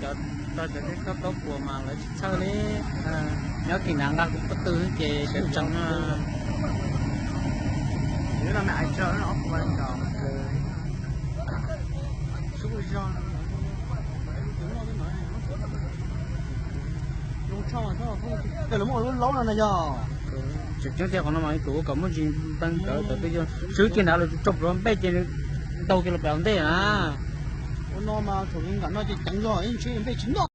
Cov, cov tsob taub puas mas lawv tsis txhawj li. Nyob kis nrad nqa kuv pob tw ces kuv tseem Tseem ceeb tiag qhov no mas tus ua kom muaj ntsis npeeg ntawd tau twb yog swb kiag nrad los tso plhuav npej ces ntaug kiag los pem ntej na. Ua no mas thaum nram no ces ceev zog ib ntshe npej tsis noj.